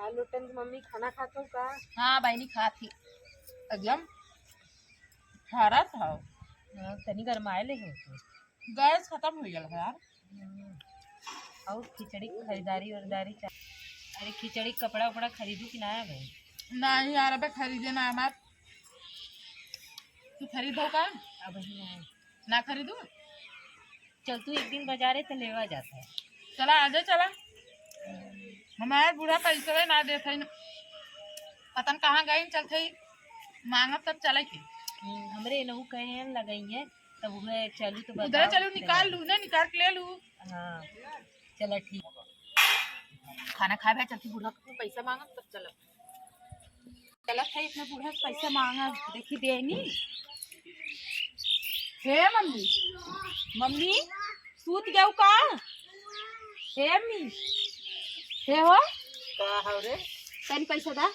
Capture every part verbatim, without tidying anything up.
लोटन की मम्मी खाना खात हो का? हाँ बहिनी, खात ही। एकदम ठहरत हो। हाँ, तनी गरमाए ले हो तो। गैस खतम हो गया है यार। हम्म। और खिचड़ी की खरीदारी उरीदारी चा-, अरे, खिचड़ी के कपड़ा उपड़ा खरीदू कि ना अबे? नहीं यार, अबे खरीदे ना हमार। तू खरीदो का? अब ही नहीं। ना खरीदू? चल तू एक दिन बाजारे तो लेवा जाता है। चला, आजे चला। हमार बूढ़ा पैसवे ना देत है, पता न कहाँ गई, चलते ही मांगब तब चले के। हम्म, हमरे एनहू कहे हैं, लगई है, तब उहे चलू तो उधर बताओ चलू, कि निकाल लगा। लू ना, निकाल के ले लू। हाँ, चला ठीक। खाना खाए भाई, चलती बूढ़ा को पैसा मांगब तब चलब। चलत है, इतना बूढ़ा से पैसा मांगा, देखी दे नी। हे मम्मी, मम्मी, सूत गयो का? हे मम्मी, हे हो? का हो रे? तनी पैसा दा।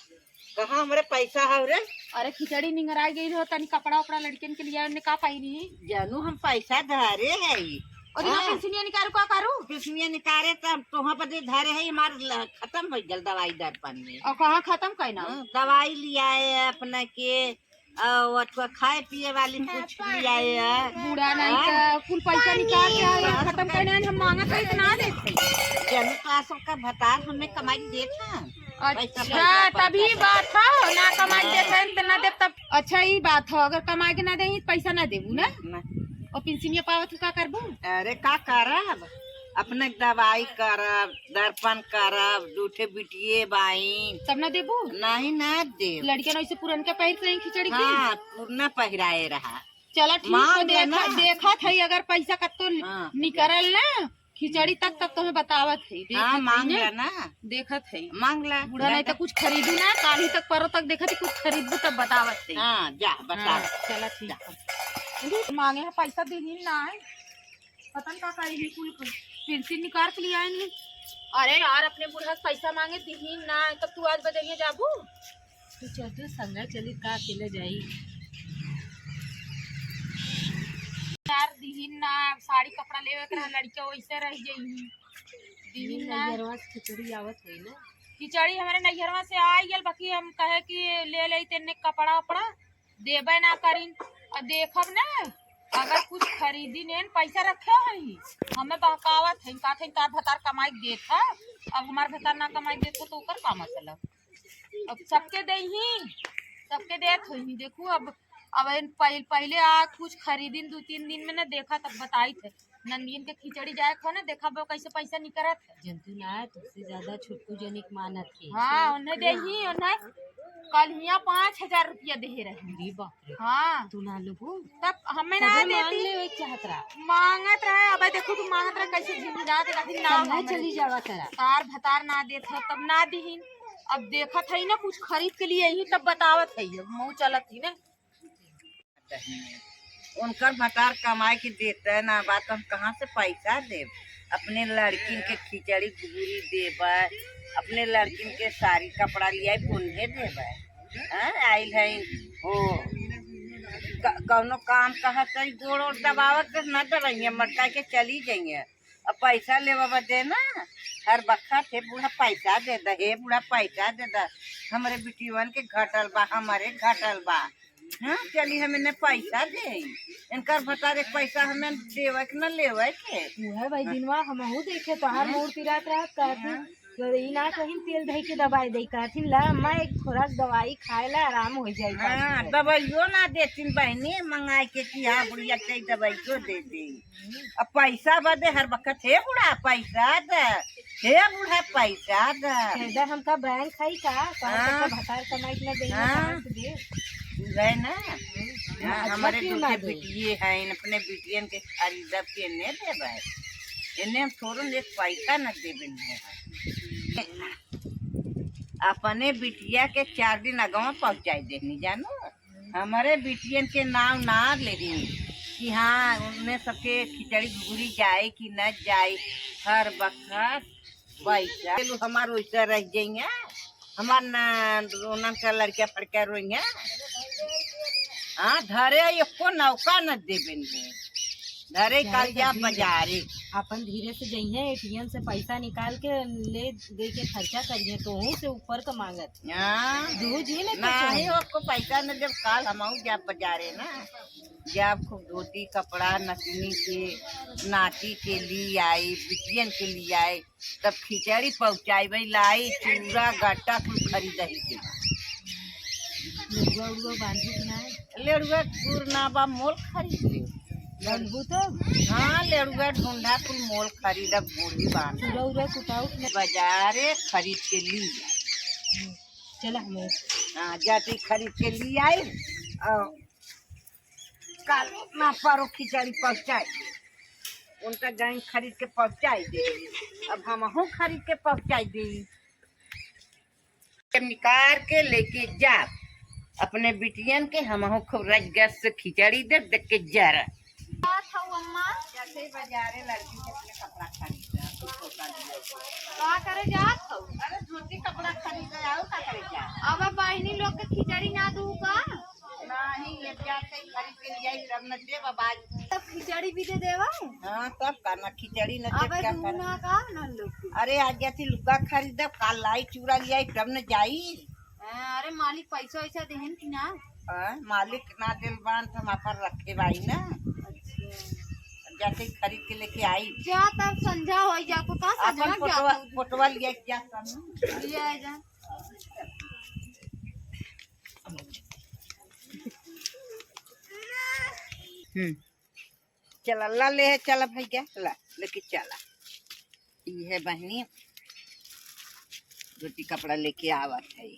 कहाँ हमरे पैसा हो रे? अरे खिचड़ी निंगराई गई हो, तनी कपड़ा उपड़ा लड़कियन के लिए, उनने का पाई नहीं? जानू हम पैसा धरे है। और इतना हाँ। पेंशनिया निकाल का करू? पेंशनिया निकाले त हम तोहा बदे धरे है, हमार ल-, खतम हो गल दवाई दर्पण में। और कहाँ खतम कइना? हाँ, दवाई लियाए अपने के, और अथवा खाए पिए वाली कुछ लियाए है। बूढ़ा नहीं हाँ। त कुल पैसा निकाल के आए, खतम कइना, हम मांगत है त ना देते। जनु तो आ सबका भतार हमें कमाई देत है। अच्छा, पैसा, पैसा, तभी पैसा। बात हो, ना कमाई देते हैं त ना देब तब। अच्छा, ई बात हो, अगर कमाई के ना दे, पैसा ना देबू ना? ना। और पेंशनिया पावत हो, का करबू? अरे, का करब? अपने दवाई करब, दर्पण करब, दू ठे बिटिये बाइन। तब ना देबू? नहीं, ना देब। लड़कियन ऐसे पुरनका पहिर के रही खिचड़ी की? हाँ, पुरना पहिराए रहा। चला ठीक मांग हो, ले देखा, ना। देखत है, अगर पैसा कत्तो हाँ। निकरल ना, खिचड़ी तक, तब तुम्हें बतावत है, देखत हाँ, है मांग ना। ले ना। देखत है। मांग ले, बूढ़ा ले नहीं तो ले। कुछ खरीदू ना, काली तक परो तक देखत है, कुछ खरीदबू तब बतावत है। हाँ, जा, बता। हाँ, चला ठीक जा। है। मांगे है, पैसा दीही ना है। पता न का करी, कुल पेंशन निकाल के लिया है। अरे यार, अपने बूढ़ा से पैसा मांगे, दीही ना है, तब तू आज बजरिया जाबू? तू चल, तू संगे चली, का अकेले जाई? यार, दिहिन ना, साड़ी कपड़ा लेवे के रहा, लड़किया वैसे रह गई। दिहिन ना। नैहरवा से खिचड़ी आवत होई ना? खिचड़ी हमरे नैहरवा से आई गल, बाकी हम कहे कि ले ले तेने कपड़ा उपड़ा, देबे ना करिन। अब देखब ना, अगर कुछ खरीदी नेन, पैसा रखे हई, हमें बहकावत है, कहत है, "तार भतार कमाई के देत है, अब हमार भतार ना कमाई के देत है, तो ओकर का मतलब?" अब सबके देही, सबके देत होई। देखू, अब, अब इन पहल-, पहले आ कुछ खरीदिन दू तीन दिन में ना, देखा तब बताई थे। नंदियन के खिचड़ी जाए खो ना, देखा बो कैसे पैसा निकरत है। जनतू ना है, तुझसे ज्यादा छोटकू जनिक मानत है। हाँ, उन्हें देही, उन्हें कल हिया पाँच हजार रुपया देहे रहे। अरे बाप रे। हाँ। तू ना लुबू? तब हमें ना तबे मांग देती। ले, वही चाहत रहा। मांगत रहे, अब देखू तू मांगत रहे, कैसे झिंझिना के रखी ना तब ना हमें। चली जावा करा। तार भतार ना देत हो, तब ना दिहिन। अब देखत है ना, कुछ खरीद के लिए ही तब बतावत है, अब मुँह चलत ही ना। उनकर भतार कमाए के देते ना बा, तो हम कहाँ से पैसा देब? अपने लड़किन के खिचड़ी घुघुरी देबै, अपने लड़किन के साड़ी कपड़ा लियाई, उन्हें देबै। हाँ, आइल है हो, क-, कौनो काम कहत है, गोड़ ओड़ दबावत तो न दबाइए, मटका के चली जाइए। अब पैसा लेवा बदे ना, हर बखत, "हे बूढ़ा, पैसा दे द, हे बूढ़ा, पैसा दे द, हमरे बिटियवन के घटल बा, हमरे घटल बा।" हाँ, चली, हम इन्हें पैसा दे, इनकर भतार एक पैसा हमें देवे के न लेवे के। उहे भाई दिनवा हमहू देखे, तोहार हाँ। मूड़ पिरात रहत, कहती, हाँ। "तो ई ना कहीं तेल धई के दवाई दे," कहती, "ला अम्मा, एक खोराक दवाई खाए ला, आराम हो जाई।" हाँ, दवाइयो ना देती बहनी, मंगाई के कि हाँ, बुढ़िया के दवाइयो दे दे। अब पैसा बदे हर बखत, "हे बूढ़ा, पैसा द, हे बूढ़ा, पैसा द।" फायदा हमका बैंक है का? कहाँ से हाँ। का भतार कमाई के ना देंगे, हाँ। कहाँ से दे? गए ना? हाँ, अच्छा, हमारे क्यों दू ना ठे दे? बिटिये हैं, अपने बिटियन के खरीदब के ने देबै? इन्हें हम थोड़ो एक पैसा न देबे ने। अपने बिटिया के चार दिन अगवा पहुँचाई देनी, जानो? हमरे बिटियन के नाव ना लेही कि हाँ, उन्हें सबके खिचड़ी घुघुरी जाए कि न जाए, हर बखत पैसा। चलो, हमार वैसा रह जाइए, हमार ना, उन्हन का लड़का फड़का रोइए। हाँ, धरे एको नौका न देबे ने, धरे काल जा बजारे। अपन धीरे से जइहे, एटीएम से पैसा निकाल के ले दे के खर्चा करिहे, तोहू से ऊपर का मांगत। हाँ। दू जी ने तो नाही, चाही। ओको पैसा न देब, काल हमहू जाब बजारे ना, जाब खूब धोती कपड़ा नतनी के, नाती के ली आई, बिटियन के ली आई, तब खिचड़ी पहुँचाई भाई, लाई चूड़ा गट्टा कुल खरीदही के बा। लेड़ुआ उड़ुआ बांधी कि ना? लेड़ुआ गुड़ ना बा, मोल खरीद ले। बांधबू तो? हाँ, लेड़ुआ ढूंढा कुल मोल खरीदब, गुड़ ही बांध। चूड़ा उड़ा कुटाऊ कि ना? बजारे खरीद के ली। चला हमें। हाँ, जाती खरीद के ली आई और काल ना पारो खिचड़ी पहुँचाई दे। उनका गाय खरीद के पहुँचाई दे, अब हमहू खरीद के पहुँचाई दे। निकाल के लेके जा अपने बिटियन के, हमहू खूब रजगस से खिचड़ी दे, दे के जरा। का खाऊ अम्मा? जैसे ही बाजारे लड़की से अपने कपड़ा खरीद ले, कुछ होता नहीं है। का करे जात हो? अरे धोती कपड़ा खरीद ले, और का करे जात? अब बहिनी लोग के खिचड़ी ना दू का? नहीं, ये जाते ही खरीद के ले आई, तब न देब अब आज। तब खिचड़ी भी दे देवा? हाँ, तब का ना खिचड़ी न देब, अबे क्या दूना करे? का ना लोग के। अरे, आज जाती लुगा खरीदब, काल लाई चूड़ा ले आई, तब न जाई। हाँ, अरे मालिक पैसा वैसा देहन कि ना? हाँ, मालिक ना देल बान, तो हम अपन रखे बाई ना। अच्छा। जाते ही खरीद के लेके आई। जा तब संझा हो जा, को का अपन संझा क्या फोटवा, हो? फोटवा ले आई, जा सामने। ले आ जा। हम्म। चला, ला ले, चला भैया, ला, लेके चला। ई है बहनी, धोती कपड़ा लेके आवत है।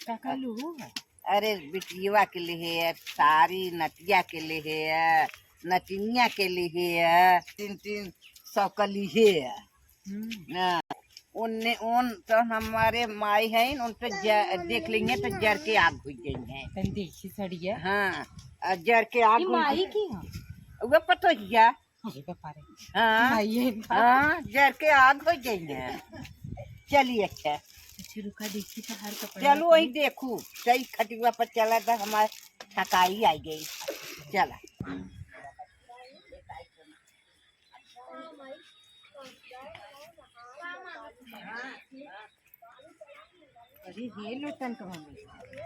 का का लूहू है? अरे, बिटियवा के लिए है, साड़ी नतिया के लिए है, नतिनिया के लिए है, तीन तीन सौ का लिए है। हम्म। हाँ, उनने, उन तो हमारे माई हैं, उन पे ज-, देख लेंगे तो जर के आग हो जाएंगे। तन देखी सड़िया। हाँ, आ जर के आग ई हो माई जाए। की हाँ? वो पतोहिया। अरे बापा रे। हाँ, माई है इनका। हाँ, जर के आग हो जाएंगे। चलिए, अच्छा। अच्छा, रुका, देखी तो हर कपड़ा चलो, वही देखू, सही खटिया पर चला था, हमारे थकाई आ गई। चला। अरे हे लोटन कहूँ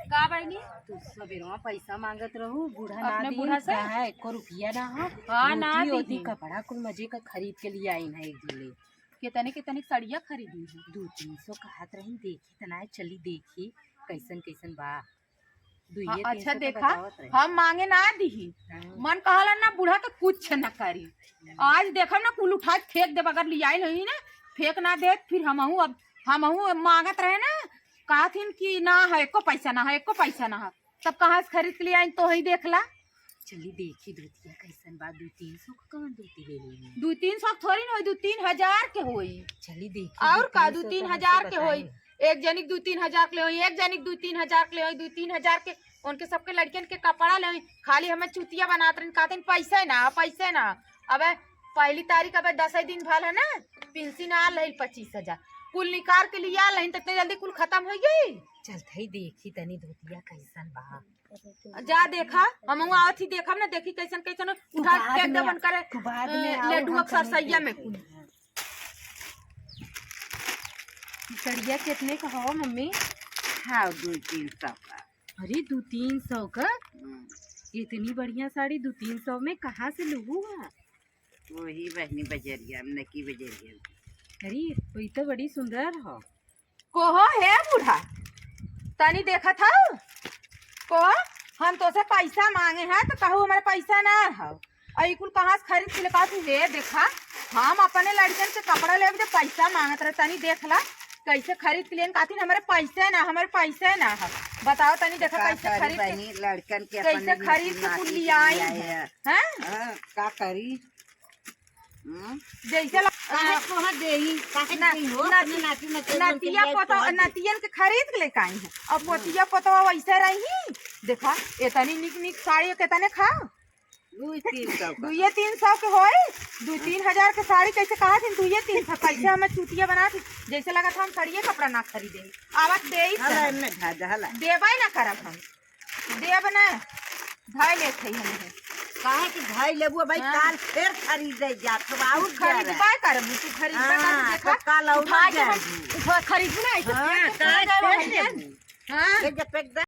का बहिनी? तू सबेरवा पैसा मांगत रहू, बूढ़ा ना अपने दी, बूढ़ा से? कहा एको रुपया ना हो। हाँ, ना धोती ओती दी। कपड़ा कुल मजे का खरीद के लिए आई ना एक जोड़े। कितने कितने सड़िया खरीदी है? दो तीन सौ कहत रही, देखी तना चली देखी कैसन कैसन बा। दुइये हाँ, तीन अच्छा सौ तो देखा, बतावत रहे। हम मांगे ना दीही। हाँ। मन कहला ना बूढ़ा के कुछ न करी। आज देखब ना कुल उठा के फेंक देब, अगर लियाइल होई ना, फेंक ना देत, फिर हमहू अब, हमहू मांगत रहे ना, कहथिन कि ना है, एको पैसा ना है, एको पैसा ना है, तब कहाँ से खरीद के ले आई, तो ही देख ला। चली देखी धोतिया कैसन बा, दू तीन सौ का कौन धोती ले लेनी? दू तीन सौ थोड़ी ना होई, दू तीन हजार के होई। चली देखी, और दू का, तीन सौ दू तीन हजार के होई। एक जनिक दू तीन हजार के ले होई, एक जनिक दू तीन हजार के ले होई, दू तीन हजार के उनके सबके लड़कियन के कपड़ा ले होई। खाली हमें चुतिया बनात रहन, कहते हैं, "पैसे ना, पैसे ना।" अबे पहली तारीख, अबे दस दिन भल है ना, पेंशन आ लहिल पच्चीस हजार, कुल निकाल के लिया लहिन, तो इतने जल्दी कुल खत्म हो गई। चलत ही देखी तनी धोतिया कैसन बा। जा देखा, हमहू आवत ही देखब ना, देखी कैसन कैसन उठा के फेंक देबन करे, बाद में अ, आओ, लेडुआ हम के सरसैया में कुल। सड़िया कितने का हो मम्मी? हाँ, दो तीन सौ का। अरे, दो तीन सौ का? हम्म। इतनी बढ़िया साड़ी दो तीन सौ में कहाँ से लूहू है? वही बहनी बजरिया में, नकी बजरिया में। अरे, वही तो बड़ी सुंदर हो। कोहो हे बूढ़ा, तनी देखत हऊ? कोहो, हम तोसे पैसा मांगे हैं तो कहू हमारे पैसा ना हौ। अ ई कुल कहाँ से खरीद के लेके आती? हे देखा, हम अपने लड़कन के कपड़ा लेवे के पैसा मांगत रहे, तनी देख ला कैसे खरीद के लेन कातिन, हमारे पैसे ना, हमारे पैसे ना है। बताओ तनी देखा का कैसे करी खरीद के, बहनी, लड़कन के कैसे अपने खरीद के नाती कुल के लियाई लियाए है, है। हैं? हाँ, का करी? हम्म? जैसे ला-, काहे आ, कोहा देई, काहे ना, देई हो? अपने नाती, नाती नतिया के लिए पोतो, तो नतियन के खरीद के लेके आई है। अब हम्म। पोतिया पोतवा वैसे रही। देखा, इतनी निक निक साड़ी कितने खा? दुई तीन सौ का। दुइये तीन सौ के होई, दुई तीन हजार के साड़ी कैसे कहा थी? दुइये तीन सौ कैसे हमें चूतिया बना थी? जैसे लगा था हम साड़िये कपड़ा ना खरीदे। आवत देई हला से। एमे धा दे, हला। देबे ना करब हम। देब ना। धाय लेत हई हम। काहे कि धई लेबू भाई, हाँ। काल फेर खरीदे जात हो, आउर खरीदबे करबू, तू खरीदबे करबू, हाँ, देखा। तो काल आउर उठा के हम, जाबू। उठा खरीदबू ना, ऐसे हाँ, फेंक के काहे चले जाए फेंक भैया। देबू? हाँ। फेंक दे, फेंक दे।